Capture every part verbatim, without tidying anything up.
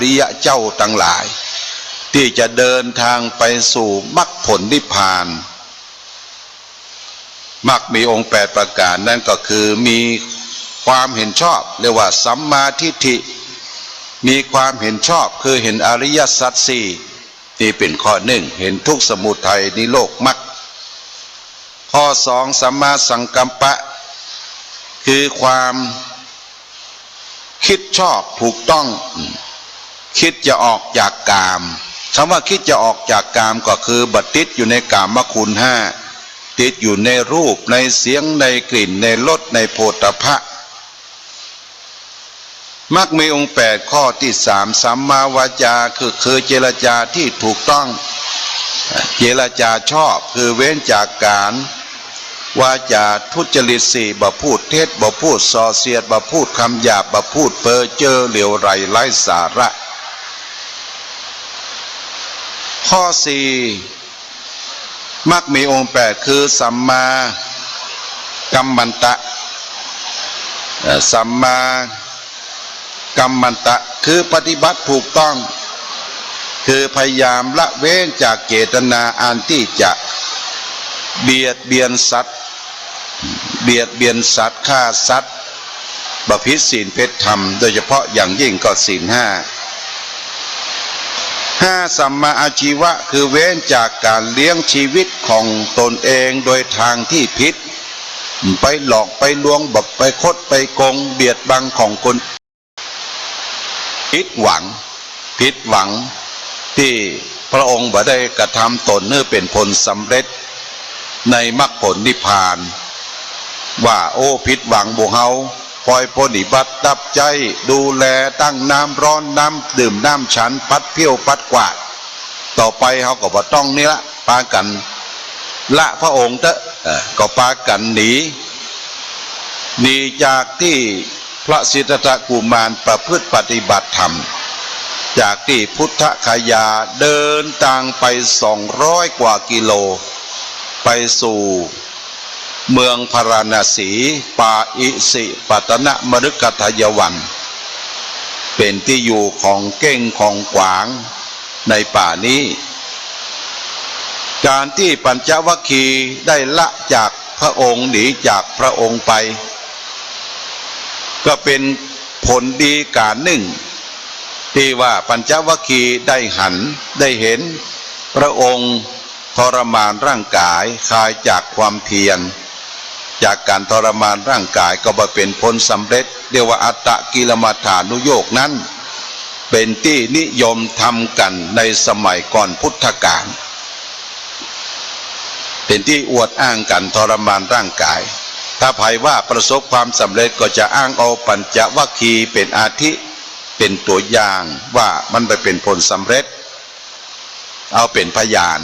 ริยะเจ้าตังหลาย ตี้จะเดินตางไปสู่มรรคผลนิพพาน มรรคมีองค์แปดประก๋าน นั้นก็คือมีความเห็นชอบ เรียกว่าสัมมาทิฏฐิ มีความเห็นชอบ คือเห็นอริยสัจสี่ นี่เป๋นข้อนึ่ง เห็นทุกข์สมุทัยนิโรธมรรค ข้อสอง สัมมาสังกัปปะ คือความ กึ๊ดชอบถูกต้อง กึ๊ดจะออกจากกาม กำว่ากึ๊ดจะออกจากกามก็คือบ่ติดอยู่ในกามคุณห้า ติดอยู่ในรูป ในเสียง ในกลิ่น ในรส ในโผฏฐัพพะ มรรคมีองค์แปด ข้อตี้สาม สัมมาวาจา คือ คือเจรจาตี้ถูกต้อง เจรจาชอบ คือเว้นจากก๋าน วาจาทุจริตสี่ บ่พูดเท็จ บ่พูดส่อเสียด บ่พูดกำหยาบ บ่พูดเพ้อเจ้อเหลวไหลไร้สาระ ข้อสี่ มรรคมีองค์แปด คือสัมมากัมมันตะ เอ่อ สัมมา กัมมันตะ คือปฏิบัติถูกต้อง คือพยายามละเว้นจากเจตนาอันตี้จะเบียดเบียนสัตว์ เบียดเบียนสัตว์ ฆ่าสัตว์ ประพฤติศีลผิดธรรม โดยเฉพาะอย่างยิ่งก็ศีลห้า ห้า สัมมาอาชีวะ คือเว้นจากก๋านเลี้ยงชีวิตของตนเองโดยตางตี้ผิด ไปหลอกไปลวง แบบไปคดไปโกง เบียดบังของคน ผิดหวัง ผิดหวังตี้พระองค์บ่ได้กระทำตนหื้อเป๋นผลสำเร็จในมรรคผลนิพพาน ว่า โอ้ ผิดหวังหมู่เฮา ปล่อยปรนนิบัติรับใจ๊ ดูแลตั้งน้ำร้อน น้ำดื่ม น้ำฉัน ปัดเปี้ยวปัดกวาด ต่อไปเฮาก็บ่ต้องนี่ละ ปากั๋นละพระองค์เต๊อะ เอ่อ ก็ปากั๋นหนี หนีจากตี้พระสิทธัตถกุมารประพฤติปฏิบัติธรรม จากตี้พุทธคยาเดินตางไปสองร้อยกว่ากิโล ไปสู่เมืองพาราณสี ปาอิสิปตนมฤคทายวัน เป๋นตี้อยู่ของเก้งของขวางในป่านี้ ก๋านตี้ปัญจวัคคีย์ได้ละจากพระองค์ หนีจากพระองค์ไป ก็เป๋นผลดีก๋านนึ่ง ตี้ว่าปัญจวัคคีย์ได้หัน ได้เห็นพระองค์ทรมานร่างก๋าย คลายจากความเพียร จากก๋านทรมานร่างก๋าย ก็บ่เป๋นผลสำเร็จ เรียกว่าอัตตกิลมัฏฐานุโยคนั้น เป๋นตี้นิยมทำกั๋นในสมัยก่อนพุทธกาล เป๋นตี้อวดอ้างกั๋นทรมานร่างก๋าย ถ้าใผว่าประสบความสำเร็จก็จะอ้างเอาปัญจวัคคีย์เป๋นอาทิ เป๋นตั๋วอย่างว่ามันไปเป๋นผลสำเร็จ เอาเป๋นพยาน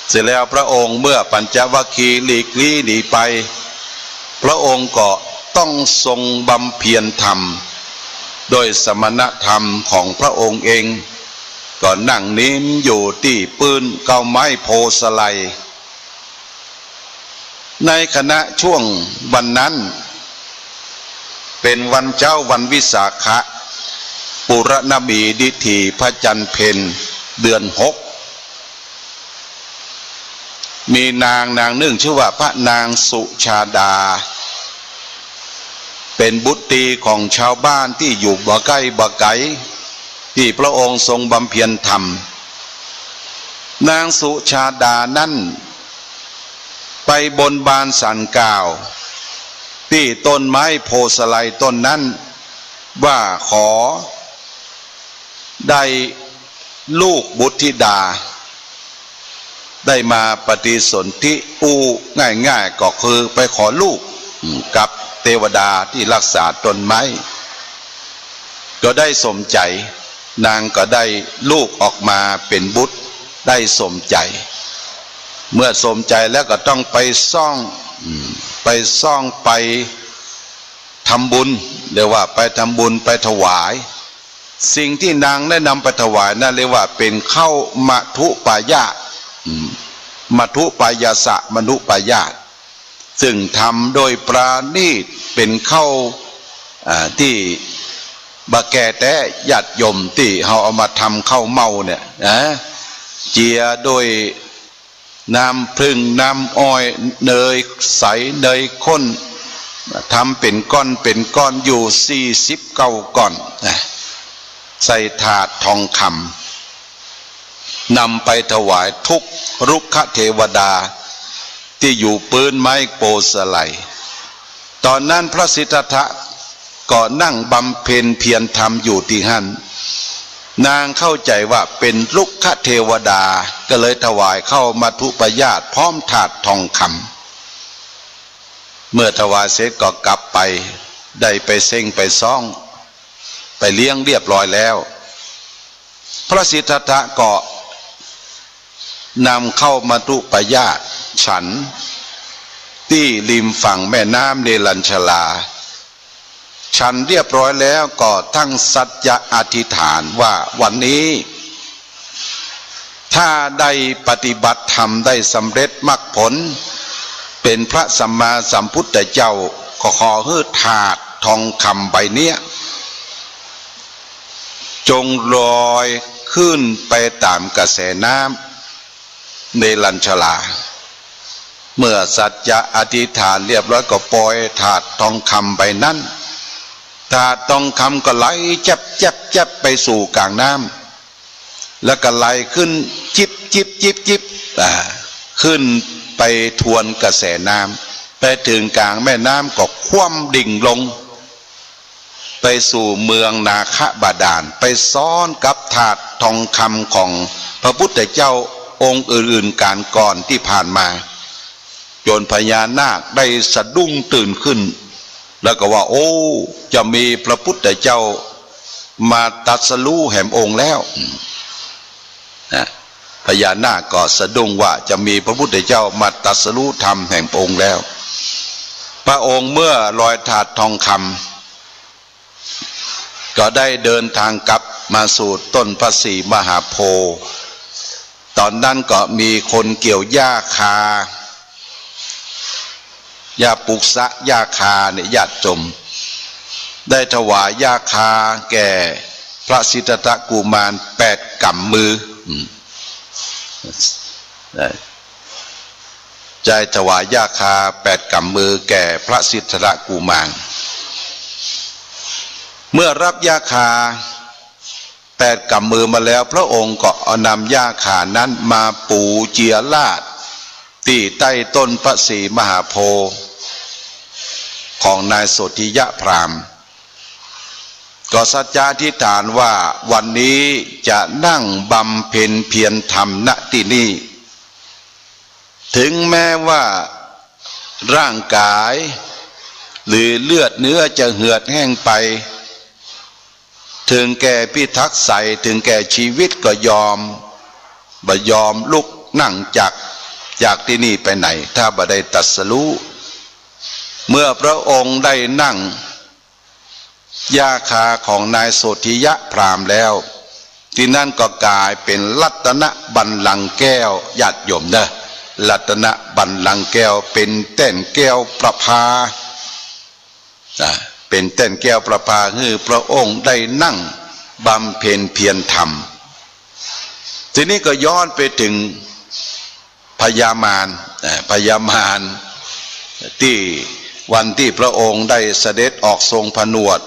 เสร็จแล้วพระองค์เมื่อปัญจวัคคีย์หลีกลี้หนีไป พระองค์ก็ต้องทรงบำเพ็ญธรรม โดยสมณธรรมของพระองค์เอง ก็นั่งนิมอยู่ตี้ปื้นเก๊าไม้โพธิ์สะไล ในขณะช่วงวันนั้น เป๋นวันเจ๊าวันวิสาขะ ปุรณมีดิถี พระจันทร์เพ็ญ เดือนหก มีนางนางนึ่งชื่อว่าพระนางสุชาดา เป๋นบุตรีของชาวบ้านตี้อยู่บ่ใก้บ่ไก๋ ตี้พระองค์ทรงบำเพ็ญธรรม นางสุชาดานั้นไปบนบานศาลกล่าว ตี้ต้นไม้โพธิ์สะไลต้นนั้น ว่าขอได้ลูกบุตรธิดา ได้มาปฏิสนธิ อู้ง่ายๆ ก็คือไปขอลูก อืม กับเตวดาตี้ฮักษาต้นไม้ ก็ได้สมใจ๋ นางก็ได้ลูกออกมาเป๋นบุตร ได้สมใจ๋ เมื่อสมใจ๋แล้วก็ต้องไปซ่อง อืม ไปซ่องไปทำบุญ เรียกว่าไปทำบุญไปถวาย สิ่งตี้นางได้นำไปถวายนั้นเรียกว่าเป๋นข้าวมัทธุปายาส อืม มัทธุปายาสะ มัทธุปายาส ซึ่งทำโดยประณีต เป๋นข้าว อ่า ตี้ บ่าแก้แต๊ ญาติโยม ตี้เฮาเอามาทำข้าวเม่าเนี่ยนะ เจียด้วยน้ำผึ้ง น้ำอ้อย เนยใส เนยข้น ทำเป๋นก้อน เป๋นก้อนอยู่สี่สิบเก้าก้อนนะ ใส่ถาดทองคำ นำไปถวายทุกรุกขเทวดา ตี้อยู่ปื๊นไม้โพธิ์ไทร ต๋อนนั้นพระสิทธัตถะก็นั่งบำเพ็ญเพียรธรรมอยู่ตี้หั้น นางเข้าใจ๋ว่าเป๋นรุกขเทวดา ก็เลยถวายข้าวมัทธุปายาตพร้อมถาดทองคำ เมื่อถวายเสร็จก็กลับไป ได้ไปเซ็งไปซ้อง ไปเลี้ยงเรียบร้อยแล้ว พระสิทธัตถะก็นำข้าวมัทธุปายาตฉันตี้ริมฝั่งแม่น้ำเนรัญชรา ฉันเรียบร้อยแล้วก็ตั้งสัจจะอธิษฐานว่า วันนี้ ถ้าได้ปฏิบัติธรรมได้สำเร็จมรรคผล เป๋นพระสัมมาสัมพุทธเจ้า ก็ขอหื้อถาดทองคำใบเนี้ย จงลอยขึ้นไปต๋ามกระแสน้ำเนรัญชรา เมื่อสัจจะอธิษฐานเรียบร้อยก็ปล่อยถาดทองคำใบนั้น ถาดทองคำก็ไหลแจ๊บแจ๊บแจ๊บไปสู่ก๋างน้ำ แล้วก็ไหลขึ้นจิบจิบจิบจิบ อ่า ขึ้นไปทวนกระแสน้ำ ไปเถิงก๋างแม่น้ำก็คว่ำดิ่งลง ไปสู่เมืองนาคบาดาล ไปซ้อนกับถาดทองคำของพระพุทธเจ้าองค์อื่นๆ ก๋านก่อนตี้ผ่านมา จนพญานาคได้สะดุ้งตื่นขึ้น แล้วก็ว่า โอ้ จะมีพระพุทธเจ้ามาตรัสรู้แหมองค์แล้ว อืม นะ พญานาคก็สะดุ้งว่าจะมีพระพุทธเจ้ามาตรัสรู้ธรรมแหมองค์แล้ว พระองค์เมื่อลอยถาดทองคำ ก็ได้เดินทางกลับมาสู่ต้นพระศรีมหาโพธิ์ ต๋อนนั้นก็มีคนเกี่ยวหญ้าคา หญ้าปุสะ หญ้าคาเนี่ย ญาติโยม ได้ถวายหญ้าคาแก่พระสิทธัตถกุมารแปดก๋ำมือ อืม ได้ ได้ถวายหญ้าคาแปดก๋ำมือแก่พระสิทธัตถกุมาร เมื่อรับหญ้าคาแปดก๋ำมือมาแล้ว พระองค์ก็เอานำหญ้าคานั้นมาปูเจียราษฎร์ตี้ใต้ต้นพระศรีมหาโพธิ์ของนายโสธิยะพราหมณ์ ก็สัจจาธิษฐานว่าวันนี้จะนั่งบำเพ็ญเพียรธรรม ณ ตี้นี่ ถึงแม้ว่าร่างกายหรือเลือดเนื้อจะเหือดแห้งไป เถิงแก่พิทักษ์ไสย เถิงแก่ชีวิตก็ยอม บ่ยอมลุกนั่งจาก จากตี้นี่ไปไหน ถ้าบ่ได้ตรัสรู้ เมื่อพระองค์ได้นั่ง หญ้าคาของนายโสธิยะพราหมณ์แล้ว ตี้นั้นก็ก๋ายเป๋นรัตนบัลลังก์แก้ว ญาติโยมเน่อ รัตนบัลลังก์แก้ว เป๋นแต้นแก้วประภา อ่า เป๋นแต้นแก้วประภา หื้อพระองค์ได้นั่งบำเพ็ญเพียรธรรม ตี้นี้ก็ย้อนไปเถิง พญามาร เอ่อ พญามาร ตี้วันตี้พระองค์ได้เสด็จออกทรงผนวด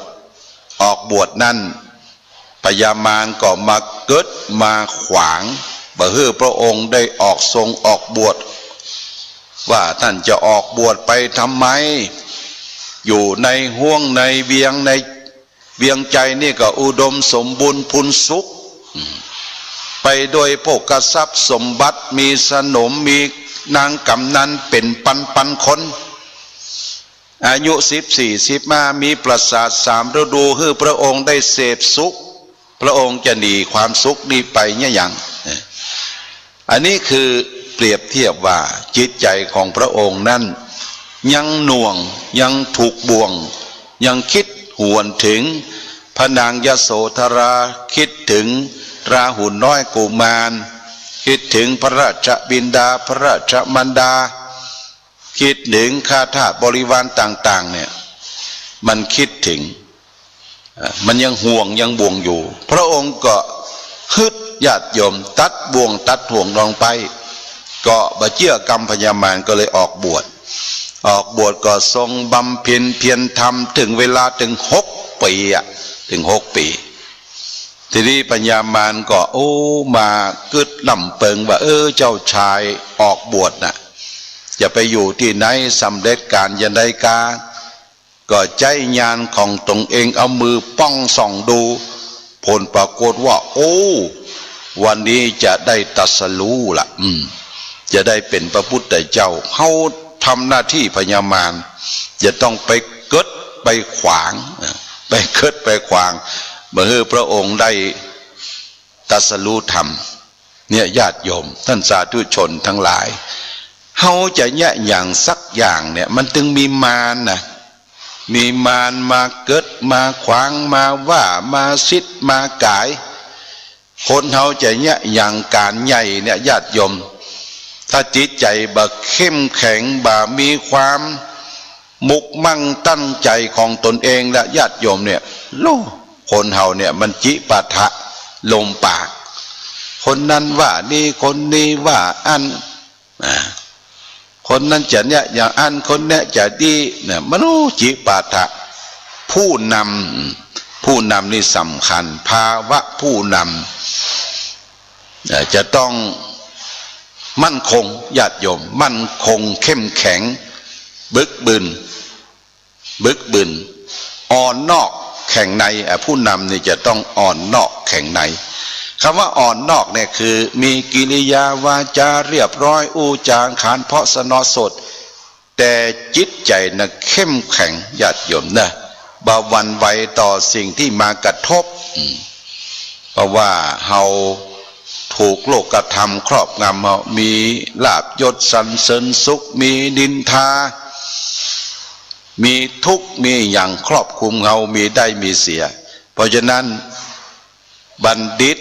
ออกบวชนั้น พญามารก็มาเกิดมาขวาง บ่หื้อพระองค์ได้ออกทรงออกบวช ว่าท่านจะออกบวชไปทำไม อยู่ในห้วงในเวียงใน เวียงจันทน์นี่ก็อุดมสมบูรณ์พูนสุข ไปด้วยโภคทรัพย์สมบัติ มีสนม มีนางกำนัลเป๋นปันๆ คน อายุสิบสี่ สิบห้า มีปราสาทสามฤดู หื้อพระองค์ได้เสพสุข พระองค์จะหนีความสุขนี้ไปเยียะหยัง อันนี้คือเปรียบเทียบว่าจิตใจ๋ของพระองค์นั้นยังหน่วง ยังถูกบ่วง ยังคิดหวนเถิงพระนางยโสธรา คิดเถิงราหุลน้อยกุมาร คิดเถิงพระราชบิดา พระราชมารดา คิดเถิงข้าทาสบริวารต่างๆ เนี่ย มันคิดเถิง อ่ะ มันยังห่วงยังบ่วงอยู่ พระองค์ก็ฮึด ญาติโยม ตัดบ่วงตัดห่วงลงไป ก็บ่เจื้อกำพญามาร ก็เลยออกบวช ออกบวชก็ทรงบำเพ็ญเพียรธรรม เถิงเวลาเถิงหกปี๋อะ เถิงหกปี๋ ทีนี้พญามารก็ โอ้ มากึ๊ดล่ำเปิงว่า เออ เจ้าชายออกบวชน่ะ จะไปอยู่ตี้ไหน สำเร็จก๋านจาใดกา ก็ใจ๊ญาณของตนเอง เอามือป้องส่องดู ผลปรากฏว่า โอ้ วันนี้จะได้ตรัสรู้ละ อืม จะได้เป๋นพระพุทธเจ้า เฮาทำหน้าตี้พญามาร จะต้องไปกึ๊ดไปขวาง ไปกึ๊ดไปขวาง บ่หื้อพระองค์ได้ตรัสรู้ธรรม เนี่ย ญาติโยม ท่านสาธุชนทั้งหลาย เฮาจะเยียะหยังสักอย่างเนี่ย มันตึงมีมารนะ มีมารมากึ๊ด มาขวาง มาว่า มาซิด มาก๋าย คนเฮาจะเยียะหยังก๋านใหญ่เนี่ย ญาติโยม ถ้าจิตใจ๋บ่เข้มแข็ง บ่มีความมุ่งมั่นตั้งใจ๋ของตนเองละ ญาติโยมเนี่ย โล่ คนเฮาเนี่ยมันจิปาถะลมปาก คนนั้นว่านี้ คนนี้ว่าอั้น นะ คนนั้นจะเนี่ยอย่างอั้น คนเนี้ยจะดีเนี่ย มันโอ้ จิปาถะ ผู้นำ ผู้นำนี่สำคัญ ภาวะผู้นำ เอ่อ จะต้องมั่นคง ญาติโยม มั่นคงเข้มแข็ง บึกบึน บึกบึน อ่อนนอกแข็งใน อ่ะ ผู้นำนี่จะต้องอ่อนนอกแข็งใน กำว่าอ่อนนอกเนี่ยคือ มีกิริยาวาจาเรียบร้อย อู้จ๋าขานเพราะสนอสด แต่จิตใจ๋น่ะเข้มแข็ง ญาติโยมนะ บ่หวั่นไหวต่อสิ่งตี้มากระทบ อืม เพราะว่าเฮาถูกโลกธรรมครอบงำ เฮามีลาภยศสรรเสริญสุข มีนินทา มีทุกข์ มีหยังครอบคลุมเฮา มีได้มีเสีย เพราะฉะนั้น บัณฑิต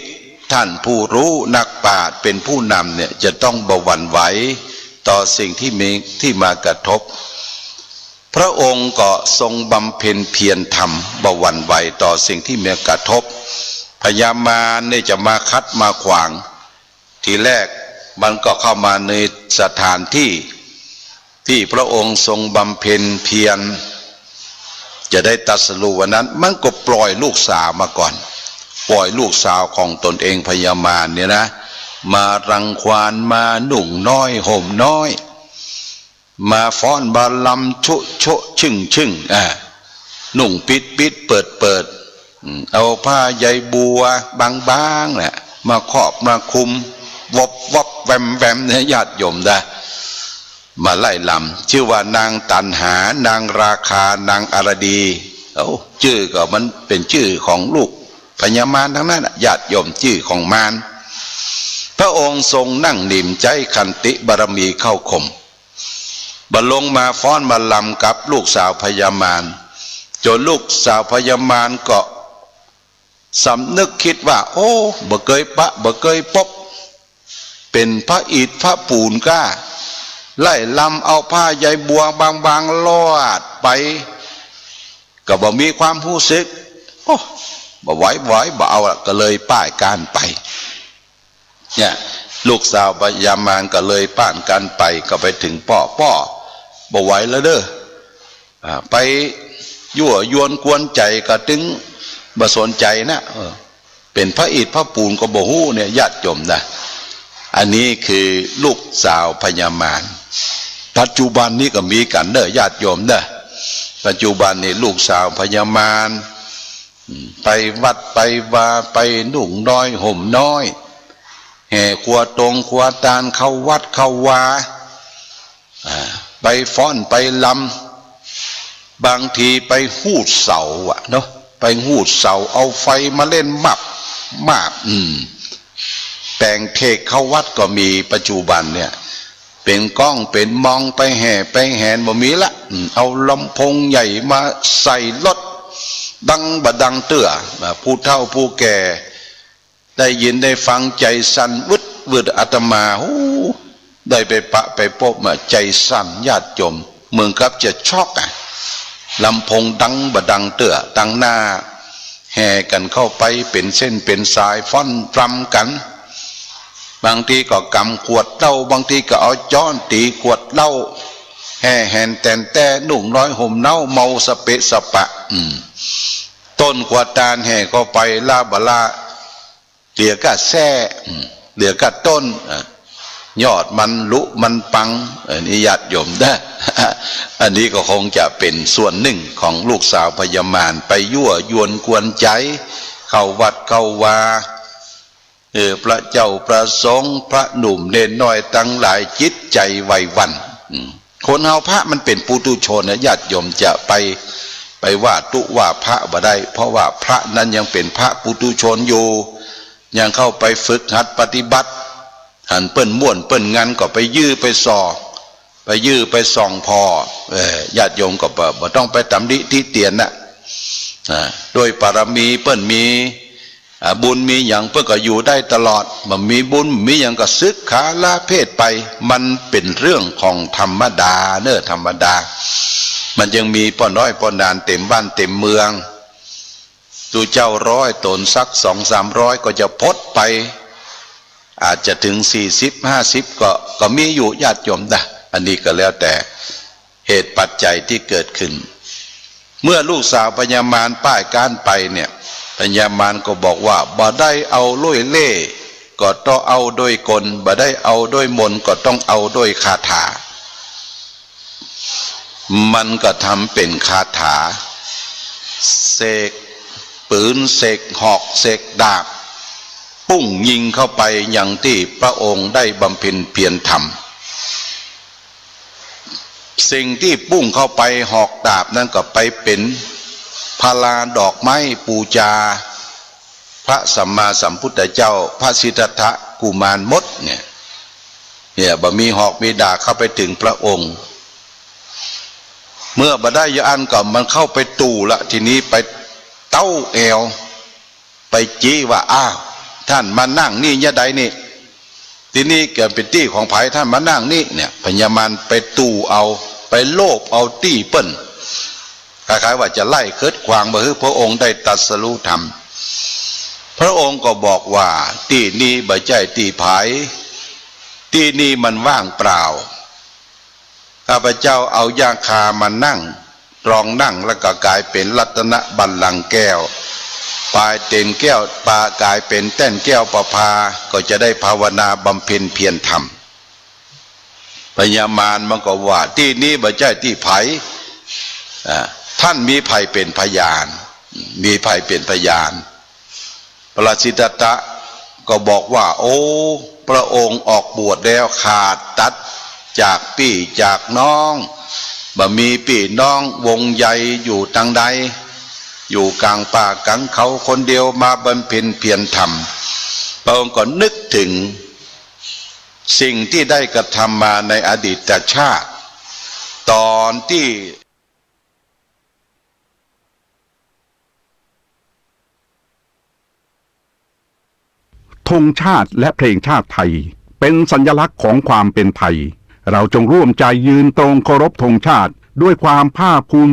ท่านผู้รู้ นักปราชญ์ เป๋นผู้นำเนี่ย จะต้องบ่หวั่นไหวต่อสิ่งตี้มี ตี้มากระทบ พระองค์ก็ทรงบำเพ็ญเพียรธรรม บ่หวั่นไหวต่อสิ่งตี้มากระทบ พญามารเนี่ยจะมาขัดมาขวาง ทีแรกมันก็เข้ามาในสถานตี้ ตี้พระองค์ทรงบำเพ็ญเพียร จะได้ตรัสรู้วันนั้น มันก็ปล่อยลูกสาวมาก่อน ปล่อยลูกสาวของตนเอง พญามารเนี่ยนะ มารังควาน มานุ่งน้อยห่มน้อย มาฟ้อนมาลำชุโชะชึ่งชึ่ง อ่า นุ่งปิดปิดเปิดเปิด อืม เอาผ้าใยบัวบางๆ น่ะ มาครอบมาคลุม วบวบแวมแวมเนี่ย ญาติโยมนะ มาไล่ลำ จื้อว่านางตัณหา นางราคา นางอรดี เอ้า จื้อก็มันเป๋นจื้อของลูกพญามารตังนั้นน่ะ ญาติโยม จื้อของมาร พระองค์ทรงนั่งนิ่ม ใจ๊ขันติบารมีเข้าข่ม บ่ลงมาฟ้อนมาลำกับลูกสาวพญามาร จ๋นลูกสาวพญามารก็สำนึกกึ๊ดว่า โอ้ บ่เกยปะ บ่เกยปบ เป๋นพระอิฐพระปูนก้า ไล่ลำเอาผ้าใยบัวบางๆ ลอดไป ก็บ่มีความฮู้สึก โอ้ บ่ไหว บ่ไหว บ่เอาละ ก็เลยป้านก๋านไป เนี่ย ลูกสาวพญามารก็เลยป้านก๋านไป ก็ไปเถิงป้อ ป้อ บ่ไหวแล้วเด้อ อ่า ไปยั่วยวนกวนใจ๋ก็ตึงบ่สนใจ๋นะ เออ เป๋นพระอิฐพระปูนก็บ่ฮู้เนี่ย ญาติโยมนะ อันนี้คือลูกสาวพญามาร ปัจจุบันนี้ก็มีกั๋นเด้อ ญาติโยมเด้อ ปัจจุบันนี้ลูกสาวพญามาร อืม ไปวัดไปวา ไปนุ่งน้อยห่มน้อย แห่ครัวตรงครัวตาน เข้าวัดเข้าวา อ่า ไปฟ้อนไปลำ บางทีไปฮูดเสาอะเนาะ ไปฮูดเสา เอาไฟมาเล่นมับมับ อืม แป๋งเทศน์เข้าวัดก็มี ปัจจุบันเนี่ย เป๋นก้องเป๋นมอง ไปแห่ไปแหนบ่มีละ อืม เอาลำโพงใหญ่มาใส่รถ ดังบ่ดังเตื้อ อ่า ผู้เฒ่าผู้แก่ ได้ยินได้ฟังใจ๋สั่นวืดวืด อาตมา โอ้ ได้ไปปะไปปบมา ใจ๋สั่น ญาติโยม เหมือนกับจะช็อกอะ ลำโพงดังบ่ดังเตื้อ ตังหน้า แห่กั๋นเข้าไปเป๋นเส้นเป๋นสาย ฟ้อนรำกั๋น บางทีก็ก๋ำขวดเหล้า บางทีก็เอาจ๊อนตี๋ขวดเหล้า แห่แหนแต๋นแต๊ นุ่งน้อยห่มน้อย เมาสะเปะสะปะ อืม ต้นขวดตาลแห่เข้าไป ล้าบ่ล้า เหลือก้าแส้ อืม เหลือก้าต้น อ่ะ ยอดมันหลุมันปัง อันนี้ญาติโยมนะ อันนี้ก็คงจะเป๋นส่วนนึ่งของลูกสาวพญามาร ไปยั่วยวนกวนใจ๋ เข้าวัดเข้าวา เออ พระเจ้าพระสงฆ์ พระหนุ่มเณรน้อยตังหลาย จิตใจ๋ไหวหวั่น อืม คนเฮาพระมันเป๋นปุถุชนนะ ญาติโยมจะไป ไปว่าตุ๊ว่าพระบ่ได้ เพราะว่าพระนั้นยังเป๋นพระปุถุชนอยู่ ยังเข้าไปฝึกหัดปฏิบัติ หันเปิ้นม่วนเปิ้นงันก็ไปยื้อไปส่อ ไปยื้อไปส่องผ่อ เออ ญาติโยมก็บ่ บ่ต้องไปตำหนิติเตียนนะ อ่า ด้วยปารมีเปิ้นมี อ่า บุญมีหยังเปิ้นก็อยู่ได้ตลอด บ่มีบุญมีหยังก็สึกขาลาเพศไป มันเป๋นเรื่องของธรรมดาเน่อ ธรรมดา มันยังมีป้อน้อยป้อนานเต๋มบ้านเต๋มเมือง ตุ๊เจ้าร้อยต๋นสักสองสามร้อยก็จะพดไป อาจจะเถิงสี่สิบห้าสิบก็ ก็มีอยู่ญาติโยมนะ อันนี้ก็แล้วแต่เหตุปัจจัยตี้เกิดขึ้น เมื่อลูกสาวพญามารป้ายก๊านไปเนี่ย พญามารก็บอกว่า บ่ได้เอาด้วยเล่ห์ ก็ต้องเอาด้วยกล บ่ได้เอาด้วยมนต์ ก็ต้องเอาด้วยคาถา มันก็ทำเป๋นคาถา เสกปืน เสกหอก เสกดาบ ปุ้งยิงเข้าไปยังตี้พระองค์ได้บำเพ็ญเพียรธรรม สิ่งตี้ปุ้งเข้าไปหอกดาบนั้นก็ไปเป๋นพาราดอกไม้ปู๋จา พระสัมมาสัมพุทธเจ้า พระสิทธัตถกุมารหมดเนี่ย เนี่ย บ่มีหอกมีดาบเข้าไปเถิงพระองค์ เมื่อบ่ได้อย่างอั้นก็มันเข้าไปตู่ละ ทีนี้ไปเต๊าแอว ไปจี้ว่า อ้าว ต้านมานั่งนี่ยะใดนี่ ตี้นี่ก็เป๋นตี้ของใผ ต้านมานั่งนี่เนี่ย พญามารไปตู่เอา ไปโลภเอาตี้เปิ้น คล้ายๆ ว่าจะไล่ขัดขวางบ่หื้อพระองค์ได้ตรัสรู้ธรรม พระองค์ก็บอกว่า ตี้นี่บ่ใจ้ตี้ใผ ตี้นี่มันว่างเปล่า ข้าพเจ้าเอาหญ้าคามานั่ง รองนั่งแล้วก็ก๋ายเป๋นรัตนบัลลังก์แก้ว ปายเป๋นแก้ว ปายก๋ายเป๋นแต้นแก้วประภา ก็จะได้ภาวนาบำเพ็ญเพียรธรรม พญามารมันก็ว่า ตี้นี่บ่ใจ้ตี้ใผ อ่า ต้านมีใผเป๋นพยาน มีใผเป๋นพยาน พระสิทธัตถะก็บอกว่า โอ้ พระองค์ออกบวชแล้ว ขาดตัดจากปี้จากน้อง บ่มีปี้น้องวงใยอยู่ตังใด อยู่ก๋างป่าก๋างเขาคนเดียวมาบำเพ็ญเพียรธรรม พระองค์ก็นึกเถิงสิ่งตี้ได้กระทำมาในอดีตชาติ ต๋อนตี้ ธงชาติและเพลงชาติไทย เป็นสัญลักษณ์ของความเป็นไทย เราจงร่วมใจยืนตรงเคารพธงชาติ ด้วยความภาคภูมิ